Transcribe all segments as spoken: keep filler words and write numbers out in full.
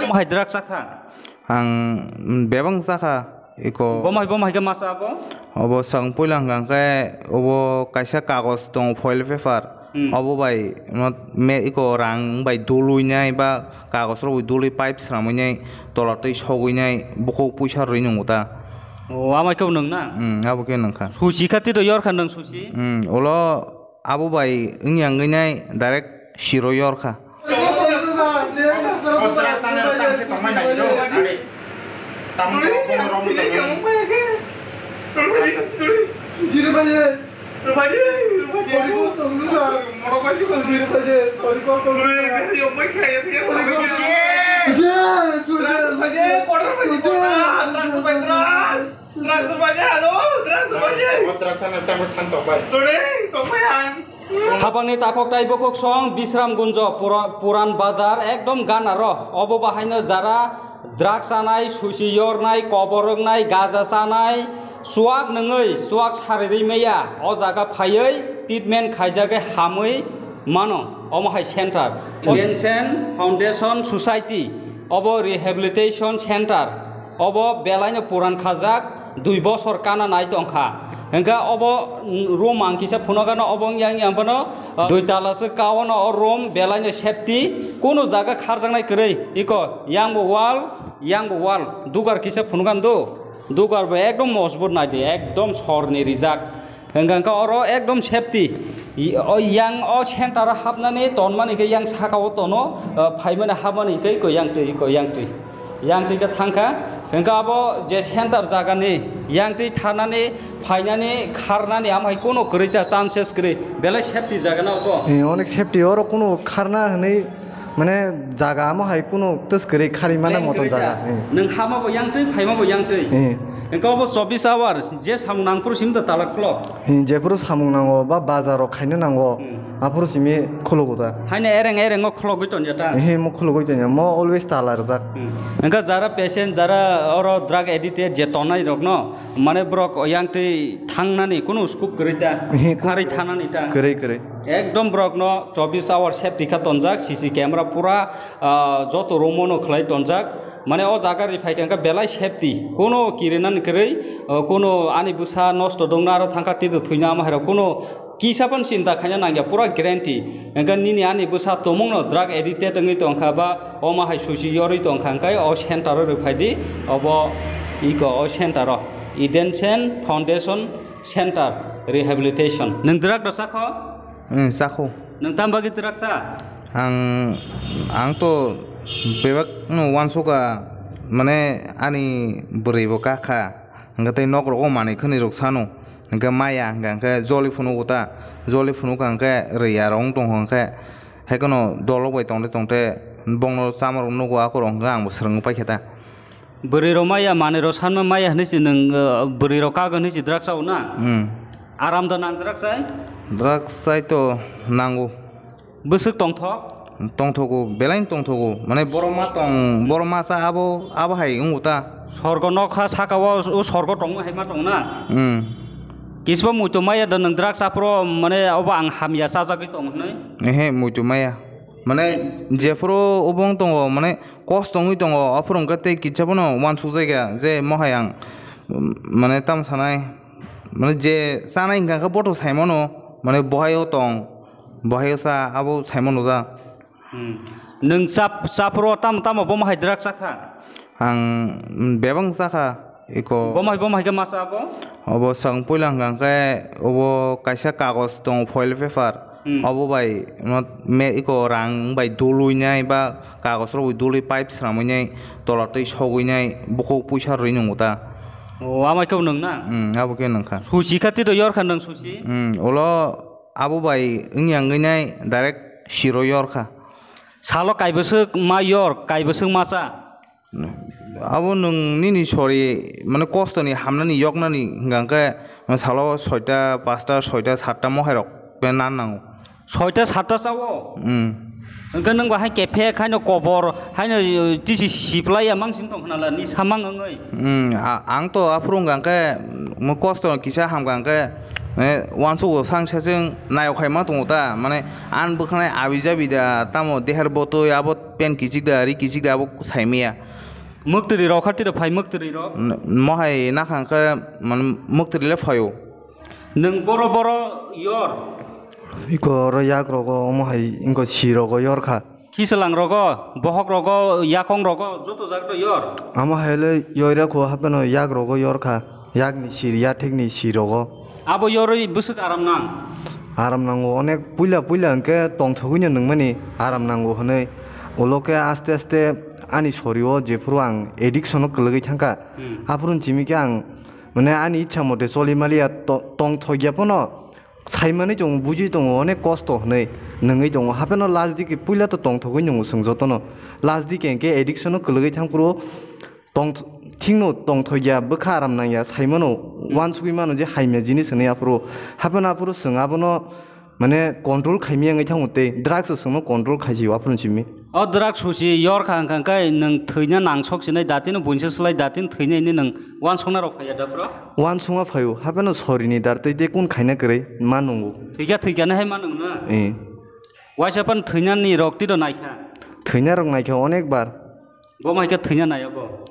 Omo hai drugs chakha? Ang, mm, bebak chakha, iko. Bomo hai, bomo hai khe masa abo? Obo swkang puila hwnkha khe obo kaisa kagoj tongo, foil paper. Hmm. Obo bai, mo-, me-, iko rang bai dului nai ba kagoj rok bai dului pipe sramwi nai tola twi sogwi nai bukhuk puisa rwi nungo ta. O, amai khe nwng na? Hmm, abo khe nwng kha. Suchi kha twi do yor kha nwng suchi? Hmm, ulo abo bai wngya wngwi nai direct siro yor kha. Drugs sana tamo santok bai. Habangni takhok tai bukhuk song Bisramgunjo, Pura-, Puran Bazar, ekdom ganaro. Obo bahaino jara drugs chanai, susi yornai, kobor wngnai, gaja chanai, chuak nwngwi, chuak sarirwi maya, o jaga phaiwi treatment khaijagwi hamwi mano. Omo hai center. Vincent Foundation Society, obo rehabilitation center. Obo belaino puran khajak, dui bosor kana nai tongkha. Hingkhe obo, mm, room ang kisa phunukgano, obo wngya wngya phano, uh, dui tala se kaono o room, belaino safety, kunu jaga kharjaknai kwrwi. Iko, yang bo wall, yang bo wall, dugar kisa phunukgan do, dugar bo ekdom mojbut nai di, ekdom sorni rijak. Hingkha hingkha oro ekdom safety. I-, o yang o center o hapnani tonmani khe yang saka o tono, o phaimani hapmani khe ko yang twi, ko yang twi. Yang twi khe thangkha. Hingkha abo je center jagani yang twi thanani, phainani, kharnani amhai kuno kwrwi ta chances kwrwi. Belai safety jaga na obo. Eh, onek safety oro kuno kharna hwnwi Mane jaga amo hai kunu twskwrwi kharwi mano motom jaga. Nwng hama bo yang twi, phaima bo yang twi. Eh. Engka obo chobbish hour, je samung nangphuru simi da tala khulok. Eh, jephuru samung nango ba bazar rok khaina nango, hmm, aphuru simi khulugo ta. Haino ereng ereng o khulogwi tonja ta. Eh, mo khulogwi tonja, mo always tala rwjak. Hmm. Engka jara patient, jara oro drug addicted je tongnai rokno, mane borok yang twi thangnani kunu scope kwrwi ta, eh, kharwi thanani ta. Kwrwi, kwrwi. Ekdom borokno chobbish hour safety kha tonjak, C C camera pura, ah, joto room-o no khlai tonjak. Mane o jaga ri phai khe belai safety. Kuno kirinani kwrwi, ah, kuno ani bwsa nosto dongna aro thangkha tito thwina ama hairok kuno kisa phano chinta khaina nangya, pura guarantee. Hwnkhe nini ani bwsa tumungno drug addicted wngwi tongkha ba omo hai suichi yorwi tongkha hwnkhe o center-o ri phai di, obo iko o center-o Eden Sen Foundation Center Rehabilitation. Nwng drug rw chakho? Nwng chakho. Nwng tam bagwi drug cha? Ang, ang to bebak no uansukha, mane ani bwrwi bo kakha, hwnkhe tei nok rogo manwi khwnwi rok sano, hwnkhe maya hwnkha hwnkhe joli phunugo ta, joli phunukkha hwnkhe rwi ya rok wng tongkha hwnkhe, haikheno dolok bai tongte tongte bongno chamarok nugo akhoro hwnkhe ang bo swrwngwi paikha ta. Bwrwi rok maya manwi rok sanma maya hinwi se nwng, uh, bwrwi rok kago hinwi se drugs chao na? Hmm. Aram da nang drugs chai? Drugs chai to nango. Bwswk tongthok? Tongthogo, belai tongthogo. Mane borok ma tong, borok ma cha abo, abo hai wngo ta. Sorgo nokha saka o, o sorgo tongma hai ma tong na? Hmm. Kisba muitu maya da nwng drugs aphuru mane obo ang hamya chajagwi tong hinwi? Ehe, muitu maya. Mane jephuru obo wng tongo, mane kosto wngwi tongo, aphuru hwnkhe tei kisa phano uansukjakya je mohai ang, mm, mane tamo sanai, mane je chanai hwnkha khe bothor saimano, mane bohai o tong, bohai o cha, abo saimano da. Hmm. Nwng chap-, chaphuru tamo tamo bomo hai drug chakha? Ang, mm, bebak chakha. Iko. Bomo hai, bomo hai khe masa abo? Obo swkang puila hwnkha khe obo kaisa kagoj tongo, foil paper. Hmm. Obo bai, mo-, me-, iko rang bai dului nai ba kagoj rok bai dului pipe sramwi nai tola twi sogwi nai bukhuk puisa rwi nungo ta. O, amai khe nwng na? Hmm, abo khe nwng kha. Suchi kha twi do yor kha nwng suchi? Hmm, ulo abo bai wngya wngwi nai direct siro yor kha. Salo kaibwswk ma yor, kaibwswk masa? Abo nwng nini sori, mane, kostoni hamnani yoknani hwnkha khe, mane, salo soita, pasta, soita, satta mohairok khe nan nango. Soita, satta chao? Hmm. Hwnkhe nwng bo hai kephek, haino kobor, haino, eh, tisi siplaiya mansing tong khnala, ni samang wngwi. Hmm, a-, ang to aphuru hwnkha khe, mo kosto kisa hamkha hwnkhe, Mane uansukgo sang sachwng nayok hai ma tongo ta, mane ani bwkhanai abi jabi da, tamo deher botwi abo pen kichik da, ri kichik da, abo saimaya. Mwktwrwi rok kha tiro phai mwktwrwi rok. N-, mohai nakha khe, mane mwktwrwi le phaio. Nwng boro boro yor. Iko oro yak rogo omo hai inko si rogo yor kha. Khisalang rogo, bohok rogo, yakong rogo, joto jaga yor. Amo hai le yoira kho hapeno yak rogo yor kha. Yakni sir, yathekni sir rogo. Abo yorwi bwswk aram nang? Aram nango, onek puila puila hwnkhe tongthogwino nungmani aram nango hwnwi. Ulo khe aste aste ani sorio jephuru ang addiction-o kwlwgwi thangkha, Hmm. aphuru chimi khe ang, mane, ani ichha mote choli maliya, to-, tongthokya pono. Saimani tongo, bujui tongo, onek kosto hwnwi nungwi tongo. Hapeno last dike puila to tongthogwi nungo chwng jotono. Last dike hwnkhe addiction-o kwlwgwi thangphuru tong-, thikno tongthokya, bwkha aram nangya, saimano, uansugwi mano je hamya jinis hwnwi aphuru. Hapeno aphuru chwng abono, mane, control khaimaya wngwi thango tei drugs-o chwngno control khaisio aphuru simi. O drug susi yor kha hwnkha khe nwng thwina nangsok sinai, datino buinsa slai datino thwina hwnwi nwng uansukna rok phaiya da bro? Uansukma phaio, hapeno sorini dar tei tei kun khaina kwrwi ma nungo. Thwikha thwikha nai hai ma nung na? Eh. Waisa pan thwinani rok tiro naikha? Thwina rok naikha onek bar. Bo mai khe thwina nai abo?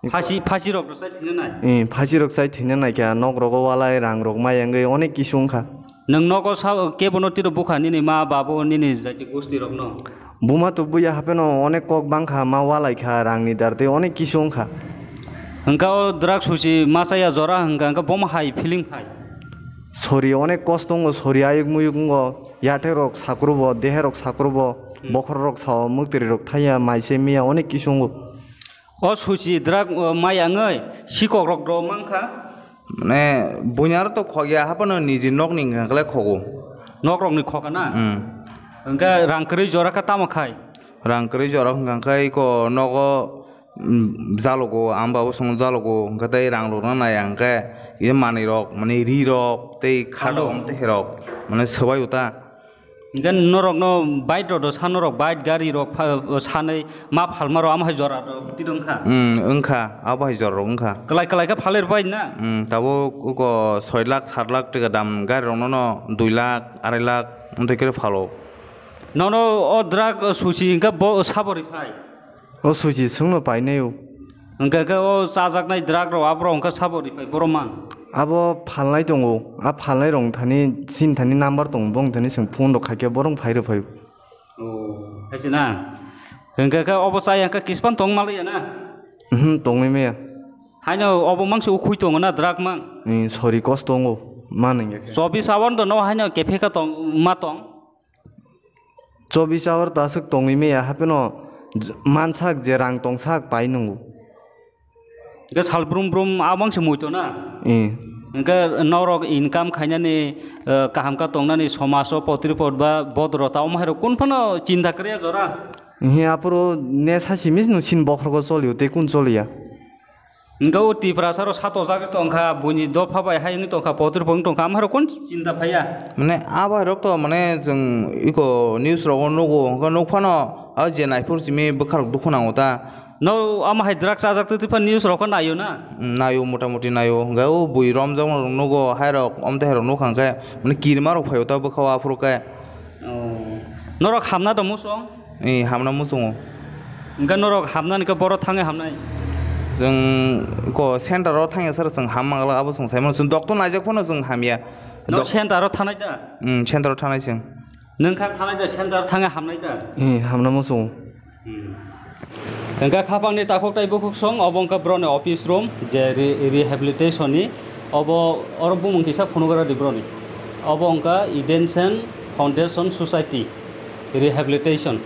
Phasi, phasi rok rwchai thwina nai? Eh, phasi rok chai thwina naikha, nok rogo walai, rang rok mai wngwi onek kisu wngkha. Nwng nogo sa kebono tiro bukha nini ma babu nini jati gosti rokno? Buma to buya hapeno onek kok bangkha, ma walai kha, rangni dar tei onek kisu wngkha. Hwnkha o drug susi masa ya jora hwnkha, hwnkha bomo hai feeling phai? Sori onek kosto wngo, sori ayuk muyuk wngo, yathek rok sakrubo, dehe rok sakrubo, Hmm. bokhor rok sao, mwktwrwi rok thaiya, mai se miya, onek kisu wngo. O suchi drug, o, mai wngwi sikok rok rw mankha. Mane buinar to khokya, hapano niji nokni hwnkha khe khogo. Nok rokni khokha na? Hmm. Hwnkhe rang kwrwi jora khe tamo khai? Rang kwrwi jora hwnkha khe iko nogo, mm, jalogo, ang babo song jalogo, hwnkhe tei rang rok no nai ang khe, ye manwi rok, mane ri rok, tei kha Alo. Rok, tei rok, mane swbai uta. Hingke norokno bike rok do sa, norok bike gari rok pha-, sanwi ma phalma rok, amo hai jora rok twi rwng kha. Hmm, wngkha, abo hai jora rok wngkha. Kwlai kwlai khe phalwi rwbai na? Hmm, tabuk uko soi lakh, sat lakh taka dam gari rok nono dui lakh, arai lakh wngtwi khe phalo. Nono o drug susi hingke bo sabo rwi phai? O suchi swngno painai o. Hwnkhe khe o chajaknai drug rok aborok hwnkhe sabo ripai borok mang? Abo phalnai tongo, a phalnai rok thani, chini thani number tongo, bong thani chwng phone rok khaikhe borok phai rw phaio. Oh, hai se na? Hwnkhe khe obo chaya khe kispan tong maliya na? Mhm, tongwi maya. Haino obo mangsi ukhui tongo na drug mang? Ni sori kos tongo, man wngya khe. Chobbish hour do no haino kepheka tong, ma tong? Chobbish hour ta aswk tongwi maya, hapheno j-, mansak je rang tongsak pai nungo. Hwnkhe sal brum brum abang se muitu na? Eh. Hwnkhe norok income khainani, eh, kaham kha tongnani somajo potripot ba bodoro ta omo hai rok kun phano chinta kwrwiya jora? Ehe, aphuru ne sasi mis nung sin bokhorgo choliyo tei kun choliya? Hingke o Tiprasa rok sato jagwi tongkha, buini dopha bai hai wngwi tongkha, potripot wngwi tongkha, amhai rok kon chinta phaiya? Mane, a bai rok to, mane, chwng iko news rogo nugo, hwnkhe nuk phano, a je naiphuru simi bwkha rok dukhu nango ta. No, ama hai drug chajak twi twi phano news rok khe naio na? Mm, naio, mota moti naio, hwnkhe o bui romjak rok nugo, hai rok, omtwi hai rok nukha hwnkhe, mane, kirima rok phaio ta bwkha o aphuru khe. Oh. Norok hamna do muchung? Ee, hamna muchungo. Hingke norok hamnani khe boro thangwi hamnai? Chwng ko center o thangya sir, chwng ham mangala abo chwng saimano. Chwng doctor naijak phano chwng hamya. No Doc- center o thanai da? Hmm, center o thanai chwng. Nwng kha thanai da, center thangwi hamnai da? Ee, hamna muchungo. Hmm. Hingke khapangni takhuk tai bukhuk song, obo wngkha boroni office room, je re-, rehabilitation ni. Obo, oro bumung kisa phunugra di broni. Obo wngkha Eden Sen Foundation Society Rehabilitation.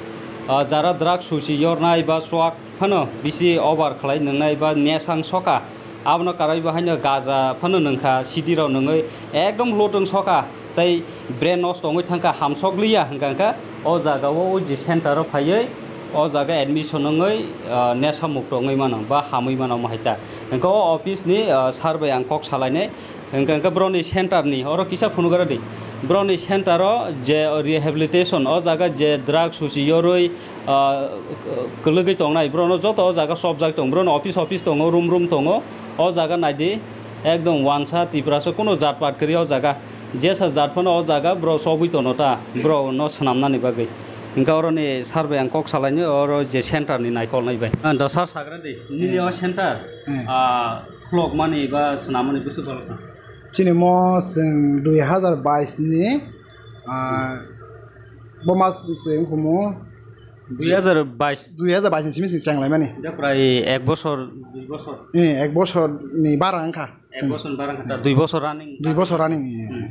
Ah, jara drug susi yornai ba chuak phano bisi over khlai nwngnai ba nesang soka, abono karwi bo haino gaja phano nwngkha, sidi rok nwngwi ekdom lotwng soka. Tei brain nosto wngwi thangkha, hamsok liya hwnkha hwnkha o jaga o, o je center o phaiwi o jaga admission wngwi, ah, nesa mukto wngwi mano ba hamwi mano omo hai ta. Hwnkha o office ni, ah, sir bai ang kok salainai. Hwnkha hwnkha boroni center ni oro kisa phunugra di. Boroni center o je rehabilitation, o jaga je drug susi yorwi, ah, kwlwgwi tongnai, borokno joto o jaga chopjak tong, borokno office office tongo, room room tongo, o jaga naidi. Ekdom wansa Tiprasa, kuno jat pat kwrwi o jaga. Jesa jat phano o jaga bro chobwi tono ta, bro no swnamnani bagwi. Hwnkhe oroni survey ang kok salainai, oro je center ni naikolnai bai. Ang da sir sagra di, nini o center, Hmm. ah, khulokmani ba swnamani bwswk bwlwkha? Chini mo chwng dui hazar bais ni, ah, bo mas se wngkhumu Dui hazar bais. Dui hazar bais ni simi chwng chenglaimani. Da prai ek bosor, dui bosor. Eh, ek bosor ni bara wngkha. Ek bosor barang kha ta, dui bosor running. Dui bosor running, iya. Hmm.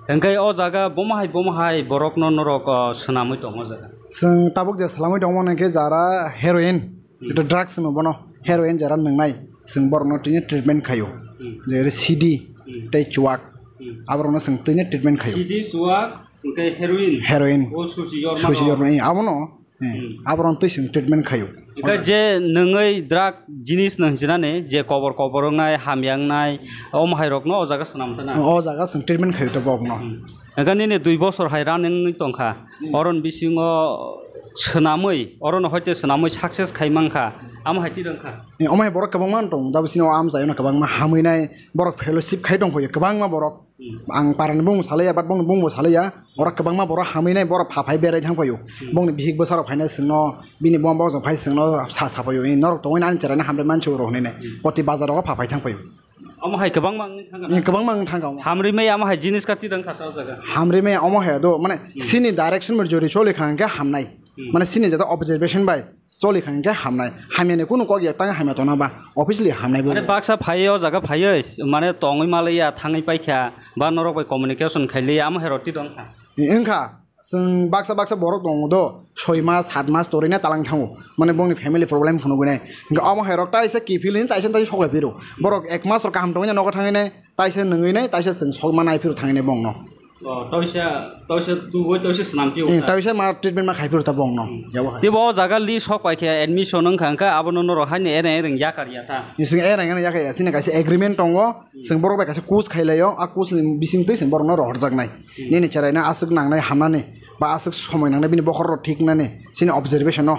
Hwnkhe o jaga bomo hai, bomo hai borokno norok, o, swnamwi tongo o jaga? Chwng tabuk je swnamwi tongmani hwnkhe jara heroin, Hmm. jeto drugs hwno bono, heroin jara nwngnai, chwng borokno tini treatment khaio. Hmm. Jere C D Hmm. tei chuwak, Hmm. aborokno chwng tini treatment khaio. C D, chuwak, hwnkhe heroin. Heroin. O susi yorma Susi rok. yorma, iya, abono. Eh, Hmm. aborok twi chwng treatment khaio. Hwnkhe je nwngwi drug jinis no hinjinani, je kobor kobor wngnai, hamya wngnai, omo hai rokno o jaga swnam thana? O jaga chwng treatment khaio to bokno. Hmm. Hwnkhe nini dui bosor hai running wngwi tongkha. Hmm. Oroni bisingo swnamwi, orono hoite swnamwi success khai mankha, amo hai twi rwngkha. Eh, omo hai borok kwbangma tong, da bisino o amchaino kwbangma hamwi nai, borok fellowship khai tongphaio kwbangma borok. Hmm. Ang parani bumung salaiya, but bongni bumungbo salaiya. Borok kwbangma borok hamwi nai, borok pha phai berai thang phaio. Hmm. Bongni bihik bwsarok phainai chwngno, bini buma bosong phai chwngno sa sa phaio. Norok tongwi nani cheraino hambai mansi rok hinwi nai. Hmm. Poti bazar rogo pha phai thang phaio. Omo hai kwbangma wngwi thangkha na? Hmm, kwbangma wngwi thangkha omo. Hamri mai amo hai jinis kati dang khasa o jaga. Hamri mai omo hai do, mane Hmm. sini direction bai jori choli kha hwnkhe hamnai. Hmm. Mane sini jata observation bai choli kha hwnkhe hamnai. Hamyani kunu kok ya tang hamya tongna ba officially hamnai bo. Mane baksa phaiwi o jaga phaiwi mane tongwi malaiya thangwi paikha ba norok bai communication khailiya amo hai roti dong kha. Wngkha chwng baksa baksa borok tongo do soi mas sat mas torina talang thango mane bongni family problem phunugwi nai. Hwnkhe omo hai rok taisa kiphilni taisa taisa sokai phiro borok ek mas rok kaham tongwi nogo thangwi nai. Taisa nungwi nai, taisa chwng sokma nai phiro thangwi nai bongno. O, taisa, taisa tubo, taisa swnam phio Eh, ta. Taisa ma treatment ma khai phiro ta bongno. Hmm. Yabo hai. Teibo o jaga li sok pai khe admission wngkha, wngkha abono norok haino ereng ereng yakar ya ta. Ni chwng ereng ereng yakar ya, chini kaisa agreement tongo, Hmm. chwng borok bai kaisa kus khai laio, a kus ni bising twi chwng borokno rohorjak nai. Hmm. Nini cherai no aswk nangnai hamnani, ba aswk somoi nangnai bini bokhorok thik nani, chini observation no,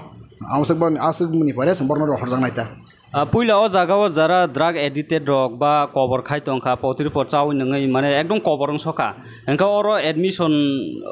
aswk boni, aswk ni pore chwng borokno rohorjak nai ta. Ah, puila o jaga o jara drug addicted rok ba kobor khai tongkha, potri pot chawi nungwi mane ekdom kobor wng sokha. Hwnkhe oro admission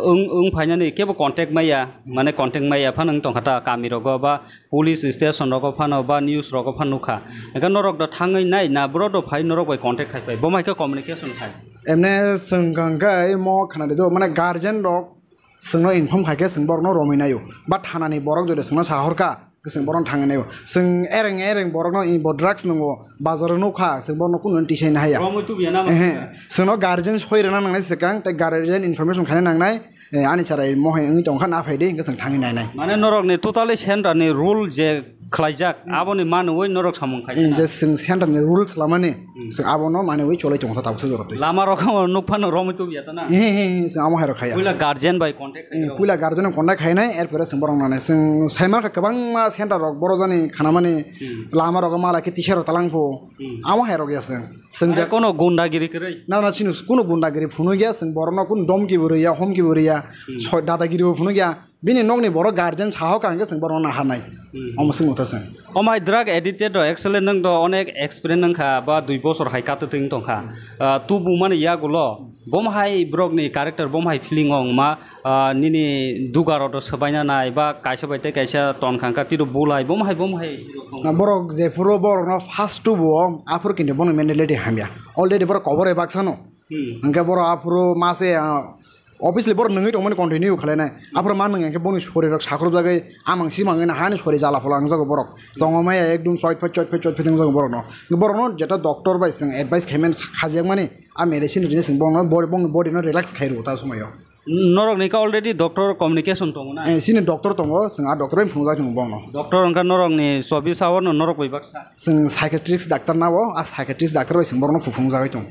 wng, wng phainani kebo contact maya, mane contact maya phano wng tongkha ta kami rogo ba police station rogo phano ba news rogo phano nukha. Hwnkhe norok do thangwi nai na bro do phai norok bai contact khai phai. Bo mai khe communication khai. Emne swngkha hwnkhe mo khna de do mane guardian rok Chwngno inform khai khe chwng borokno romwi naio. Ba thanani borok jodi chwngno sa hor kha, khe chwng borokno thangwi naio. Chwng ereng ereng borokno i bo drugs nwngo, bazaro nukha, chwng borokno kunu tisaina haya. Romwi tubuya na Ehe. Chwngno guardian soi rwna nangnai swkang, tei guardian information khaina nangnai, eh, ani chwrai mohai wngwi tongkha, na phai di, hwnkhe chwng thangwi nainai. Mane norokni totally center ni rule je khlaijak, Hmm. aboni manwi norok samung khai Eh, khna. Je chwng center ni rules lamani, Hmm. chwng abono manwi cholai tongo tabuksa jora twi. Lama rok nukphano romwi tubuya ta na? Eh, eh, eh, chwng amo hai rok khaya. Puila guardian bai contact Eh, khai rok. Puila guardian no contact khainai, erpore chwng borok nanai. Chwng sai mankha kwbangma center rok borok jani khanamani Hmm. lama rogo mala khe tisa rok talang pho. Hmm. Amo hai rok ya chwng. Chwng Mane ja- kono gundagiri kwrwi? Na, na, chini kuno gundagiri phunukya, chwng borokno kuno domki bo rwya, homki bo rwya, Hmm. so-, dadagiri bo phunukya. Bini nokni borok guardian sahok kha hwnkhe chwng borokno naharnai. Hmm. Omo chwng utha chwng. Omo hai drug addicted rok actually nwng do onek experience wngkha ba dui bosor hai kato twi wng tongkha. Ah, tubumani yagulo bomo hai borokni character bomo hai feeling o wngma, ah, nini dugarok do swbaina nai ba kaisa bai tei kaisa tonkha wngkha tiro bulai bomo hai bomo hai. Na borok jephuru borokno first tubuo aphuru kintu bono mentality hamya. Already borok kobor bai baksano. Hmm. Hwnkhe borok aphuru mase, ah, Obviously, borok nungwi tongmani continue khlainai. Aphuru ma nung khe boni sori rok sakhrup jagwi amang simang wngwi hani sori jala phola wngjago borok. Tongo maya ekdum choi phoi, choi phoi, choi phoi wngjago borokno. Borokno jeta doctor bai chwng advice khaimani, khajakmani, a medicine rini chwng borokno body, bongni body no relax khai rwo ta somoyo. Norokni khe already doctor communication tongo na? Eh, chini doctor tongo, chwng a doctor bai phunukjak tongo borokno. Doctor wngkha norokni chobbish hour no norok bai baksa? Chwng psychiatrist doctor nao, a psychiatrist doctor bai chwng borokno phuphungjagwi tongo.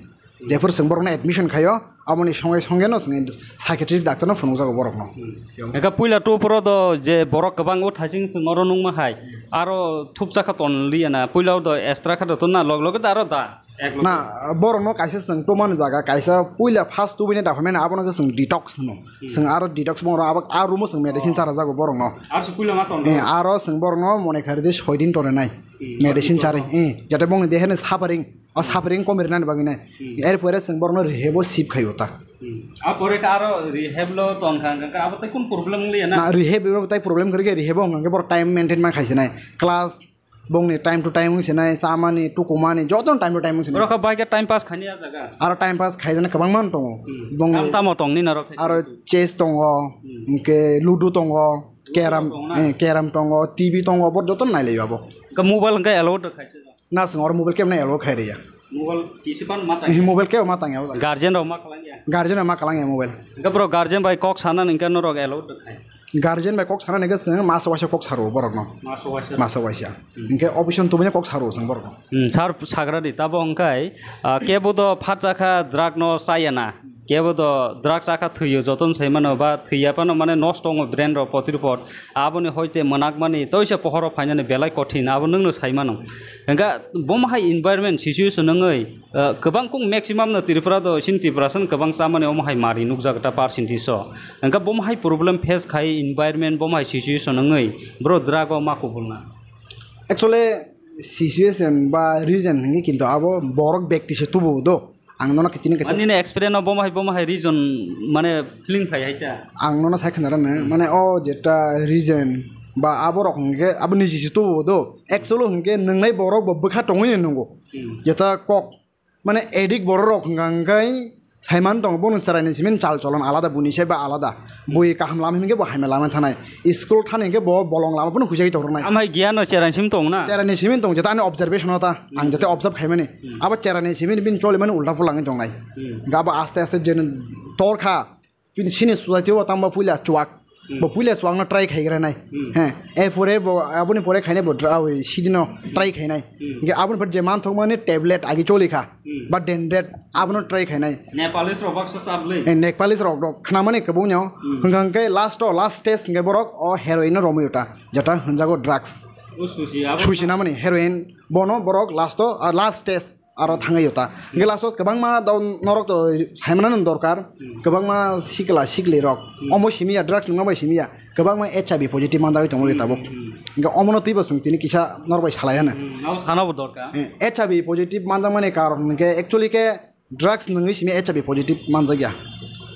Jephuru chwng borokno admission khaio, aboni songwi songwino chwng psychiatrist doctor no phunukjago borokno. Hmm. Eka puila two phuru do je borok kwbang o thaising chwng oro nukma hai, aro thupsa kha ton liya na, puila o do extra kha do ton na, log log da aro da, ek log. Na, borokno kaisa chwng tumani jaga, kaisa puila first tubini daphai mani abono khe chwng detox hwno. Hmm. Chwng aro detox bongro abo a room o chwng medicine Oh. charajago borokno. Aro se puila ma ton Eh, aro chwng borokno mone khaidi soi din tonwi nai. Hmm. Medicine Medicine charwi. tonwi. Eh, jate bongni dehani suffering. O suffering kom rinani bagwi nai. Hmm. Erpore chwng borokno rehab o shift khaio ta. Hmm. A pore khe aro rehab lo tongkha, hwnkhe abo tei kun problem wngya na? Na, rehab o tai problem kwrwi khe rehab o hwnkhe borok time maintain ma khaisi nai. Class bongni time to time wngsi nai, chamani, tukumani, joto time to time wngsi nai. Borok khe bai khe time pass khaini a jaga. Aro time pass khaijana kwbangma tongo. Hmm. Bongni Tam tamo tongni norok khe aro chini? Chess tongo, Hmm. hwnkhe ludo tongo, Ludo carrom, tongo na? Eh, carrom tongo, T V tongo, bo joto nailaio abo. Hwnkhe mobile hwnkhe allowed khaisa? Na, chwng oro mobile kebo no allow khai rwya. Mobile kisi phano ma tang. Eh, mobile kebo ma tangya o jaga. Guardian rok ma khlangya? Guardian rok ma khlangya mobile. Hwnkhe bro, guardian bai kok sana hwnkhe norok allow khai? Guardian bai kok sana hwnkhe chwng masa waisa kok saro borokno. Masa waisa. Masa waisa. Hmm. Hwnkhe office o tubui kok saro chwng borokno. Hmm, sir sagra di tabo hwnkhe, ah, kebo do phatsa kha drug no chaya na. Kebo do drugs chakha thwio, jotono sai mano, ba thwiya phano mane nosto wngo brain rok potir por. Aboni hoite mwnakmani toisa pohoro phainani belai kothin, abo nwngno sai mano. Hwnkha bomo hai environment situation wngwi, uh, kwbang kung maximum no Tripura do, chini Tripura san kwbang chamani omo hai mari nukjak ta percentage o. Hwnkha bomo hai problem face khai environment bomo hai situation wngwi bro drug o ma kubulna. Actually situation ba reason hinwi kintu abo borok bekti se tubu do. Ang nono khe tini kaisa Ani ni experience no bomo hai, bomo hai reason mane feeling phai hai ta. Ang nono sai khna rwno, Hmm. mane o jeta reason ba abo rok hwnkhe abo niji se tubu do. Actually hwnkhe nwngnai borok bo bwkha tongwi nungo. Hmm. Jeta kok mane addict borok rok hwnkha hwnkhe saiman tongo bono chwraini simi chal cholon alada, buni se ba alada. Bui kaham lama himkhe bo hamya lama thanai. School thani hwnkhe bo bolong lama phano huisagwi tongkha nai. Amhai giyan no chwraini simi tong na? Chwraini simi tong, jeta ani observation o ta. Ang jeta observe khaimani. Hmm. Abo chwraini simi bini cholimani ulta pulangwi tongnai. Hmm. Hwnkhe abo aste aste je torkha, bini sini society o tangba puila chuak. Hmm. Bo puila chuakno try khaigra nai. Hmm. He, e pore bo, aboni pore khainai bo dra-, oi, sidino try khainai. Hmm. Hwnkhe aboni pore je manthokmani tablet agi cholikha. Hmm. Ba dendret, abono try khainai. Nepalese rok baksa chaplwi. Eh, Nepalese rok, rok khnamani kwbangno. Hmm. Hwnkha hwnkhe last o, last stage hwnkhe borok o heroin no romwi uta. Jeta hwnjago drugs. O susi, abo Susi namani heroin, bono borok last o, ah, last stage aro thangwi uta. Hwnkhe last o kwbangma do-, norok to saimano dorkar. Hmm. Kwbangma sikla sikli rok. Hmm. Omo simiya, drugs nungma bai simiya. Kwbangma H I V positive manjagwi tongo Hmm, tabuk. Hmm. Hwnkhe omono twibo chwng tini kisa norok bai salai hano. Hmm, abo sanabo dorkar. Eh, H I V positive manjakmani karon hwnkhe actually khe drugs nungwi simi H I V positive manjakya.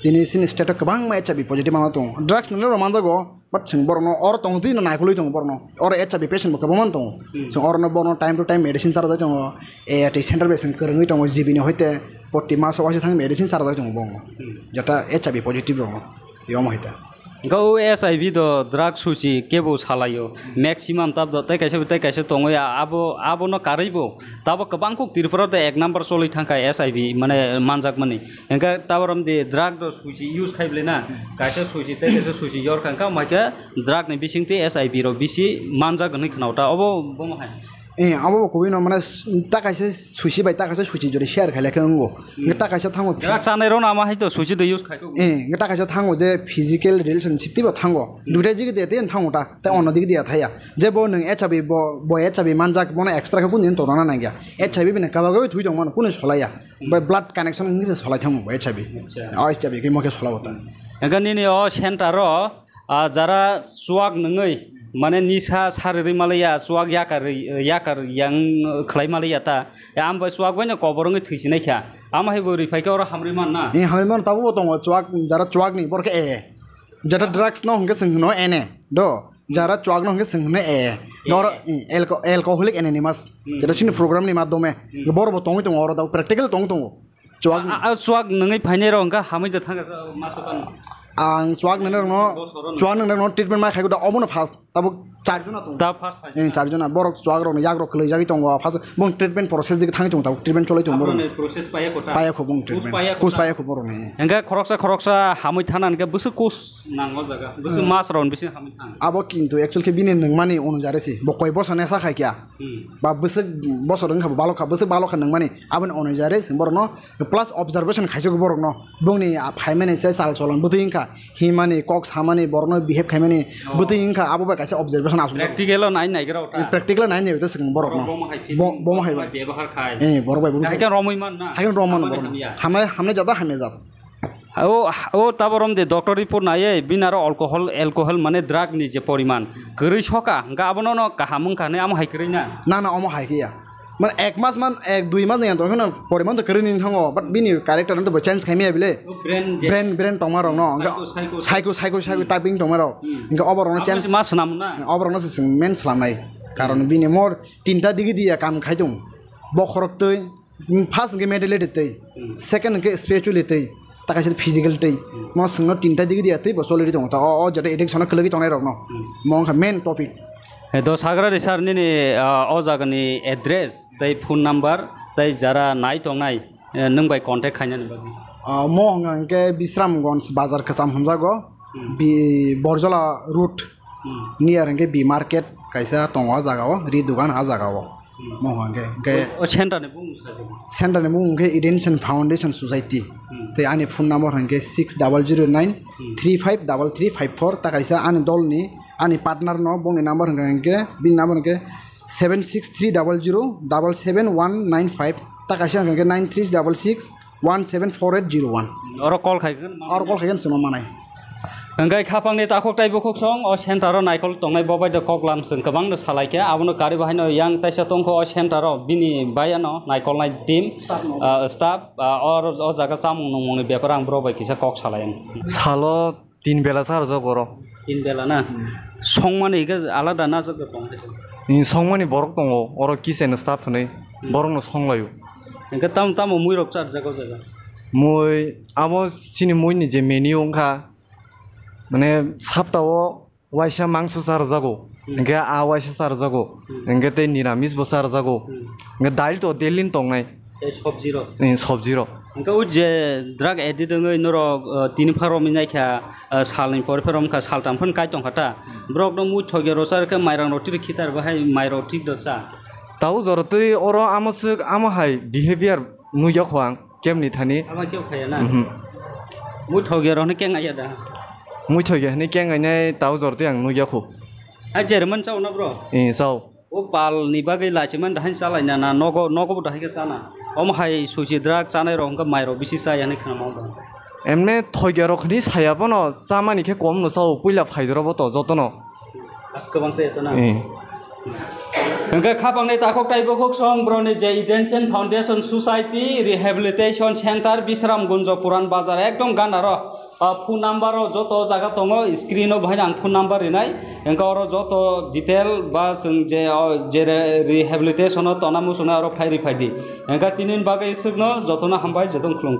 Tini chini state o kwbangma H I V positive manjak tongo. Drugs nungwi rok manjago, but chwng borokno oro tongtwi no naikolwi tongo borokno. Oro H I V patient bo kwbangma tongo. Hmm. Chwng orono borokno time to time medicine charwjak tongo. A R T center bai chwng kwrwngwi tongo G B ni hoite proti maso waisa thang medicine charwjak tongo borokno. Hmm. Jeta H I V positive rokno. Yomo hoite. Hwnkhe o S I V do drug susi kebo salaio, maximum tabdo tei kaisa tei kaisa tongwi abo, abono karwibo tabo kwbang kuk Tripura de ek number choli thangkha S I V mane manjakmani. Hwnkhe taborom de drug do susi use khai bwlai na, kaisa susi tei kaisa susi yor kha, hwnkhe omo hai khe drug ni bisingtwi S I V rok bisi manjak hwnwi khna o ta, obo bomo hai. Eh, abo bo kubui no mane s-, ta kaisa susi bai ta kaisa susi jori share khai lai khe wngo. Hmm. Nge ta kaisa thango. Drug chanai rok no ama hai to susi de use khai kho. Eh, nge ta kaisa thango je physical relationship tibo thango. Hmm. Duita jigi de te thango ta, te Hmm. ono digi de thaya. Je bo nwng H I V bo, bo H I V manjak bono extra khe kunu tongna nangya. H I V bini kaba kaba thwi tong mano kunu solaya. Hmm. Bai blood connection ngi se solai thango bo H I V. Acha. O H I V khe mo khe sola bo ta. Hwnkhe nini o center o Ah, jara chuak nungwi, mane nisa sarirwi malaya, chuak yakar, yakar yang khlai malaya ta. Ya, ambai chuak baino kobor wngwi thwisinai kha. Ama hai bo rwi phai khe oro hamrwi man na? Eh, hamrwi man, tabukbo tongo, chuak, jara chuak ni, borok khe eh. Jara drugs no hwnkhe chwng hwno ene, do. Jara chuak no hwnkhe chwng hwno eh. Eh. Oro, eh, alco-, alcoholic anonymous. Hmm. Jara chini program ni madhyome. Hmm. Borok bo tongwi tongo oro, tabuk practical tongwi tongo. Chuak A, a, chuak nungwi phainai rok hwnkha hamwi da thangkha sa, masa phano. Ang chuak nungnai rokno, Bosoro no. Chuak nungnai rokno treatment ma khai da omono first. Tabuk char jona tongo. Da first phai. Eh, char jona. Borok chuak rokno yak rok kwlwi jagwi tongo. First bong treatment process dik thangwi tongo, tabuk treatment cholai tongo borok. Aphano process paya kota. Paya kho bong treatment. Kus paya kota. Kus paya kho borok ni. Hwnkhe khoroksa khoroksa hamwi thana hwnkhe bwswk kus nango jaga. Bwswk Hmm. mas rok bisi hamwi thang. Abo kintu actual khe bini nungmani onujare se. Bo koi bosa nesa khai kya. Hmm. Ba bwswk bosor wngkha bo balokha, bwswk balokha nungmani. Aboni onujare se borokno Plus observation khaisok borokno, bongni a phaimani se chal cholon bwtwi wngkha, himani, kok samani, borokno behave khaimani Oh. bwtwi wngkha, abo bai kaisa observation aswk. Practical o nai naigra ota. Practical o nai naigra swkang borokno. Borok bomo hai Bo-, feeling, bomo hai bomo bai. Hai bebahar khai. Eh, borok bai boni Hai khe romwi man na. Hai khe romwi man Hamani borokno. Hamya. Hamnai, hamnai jada hamya jat. O, o taborom de doctor report naiye, bini aro alcohol, alcohol mane drug ni je poriman kwrwi soka, hwnkhe abono no kaham wngkha hinwi amo hai kwrwi na? Na, na, omo hai khe ya. Man ek mas man ek dui mas ni tong kheno poriman to kwrwi ni thango, but bini character no to bo change khaimaya bile. Brain je. Brain, brain tongma rok no. Psycho, psycho. Psycho, psycho, psycho typing tongma rok. Hmm. Hingke obo rok no change. Mas swnam na. Obo rok no se chwng main swnamnai. Karon bini mor tinta digi diya kam khai tong. Bokhorok twi, first hingke mentality twi, hmm, second hingke spiritually twi, ta kaisa physical twi. Hmm. Mo chwngno tinta digi diya twi bo choli tongo ta. O, o jeta addiction o kwlwgwi tongnai rokno. Hmm. Mo wngkha main topic. Eh, dos hagra di sir nini, ah, o jagani address tei phone number tei jara nai tongnai, eh, nwng bai contact khainani bagwi. Ah, mo hwnka hwnkhe Bisramganj bazar kwcham hwnjago. Hmm. Bi-, Borjola road. Hmm. Near hwnkhe B market kaisa tongo o jagao, ri dogan o jagao. Hmm. Mo hwnka hwnkhe, hwnkhe o, o center ni bumung sajak. Center ni bumung hwnkhe Eden Foundation Society. Hmm. Tei ani phone number hwnkhe six double zero nine three five double three five four. Ta kaisa ani dolni, ani partner no bongni number hwnkha hwnkhe, bini number hwnkhe seven six three double zero double seven one nine five. Ta kaisa hwnkha hwnkhe nine three double six one seven four eight zero one. Oro call khai khe. Oro call khai khe chwngno manai. Hwnkhe khapangni takhuk tei bukhuk song o center o naikol tongnai bo bai de kok lam chwng kwbang no salai khe, abono kari bahai no yang taisa tongkho o center o bini bai ano naikol nai team, staff no. Ah, staff, ah, o, o jaga chamung nungmung ni bepar ang bro bai kisa kok salai ang. Salo tin bela charjak oro. Tin bela na? Hmm. Songmani hingke alada na jagao tong khe? Ni songmani borok tongo, oro kitchen staff hwnwi. Hmm. Borokno songlaio. Hingke tam, tamo muirok charjak o jaga? Mui, abo chini muini je menu wngkha, mane, saptao waisa mangso charjago, hmm, hingke a waisa charjago, hmm, hingke tei niramis bo charjago, hmm, hingke dail to daily ni tongnai. Tei sobji rok? Eh, sobji rok. Hingke o je drug addict wngwi norok, eh, tini pharo minai kha, eh, salni pore pharo wngkha, saltam phano kai tongkha ta. Borok no mui thoge rw cha khe mairang rok twi khitar bahai mai rok thik do cha. Tau jora twi oro amo swk amo hai behavior nukya kho ang kemni thani. Abo khe khaya na? Mhm. Mui thoge rok no keng aya da? Mui thoge hwnwi keng ainai tau jora twi ang nukya kho. A jerman chao na bro? Eh, chao. O pal ni bagwi laichimani dahai chalai na, na nogo, nogo bo dahai khe chana. Omo hai suichi drug chanai rok hwnkhe mai rok bisi chaya hinwi khna mano. Emne thoiga rok hinwi saya bono chamani khe kom no chao, puila phaijra bo to jotono. As kwbang se to na. Eh. Hwnkhe khapangni takhuk tai bukhuk song broni je Eden Foundation Society Rehabilitation Center Bisram Gunjo Puran Bazar ekdom gana ro. Ah, phone number o joto jaga tongo, screen o bahai ang phone number rinai. Engka oro joto detail ba chwng je, o, je re-, rehabilitation o tona muchungnai oro phai ri phai di. Engka tini bagwi swkno jotono hambai, jotono khulum.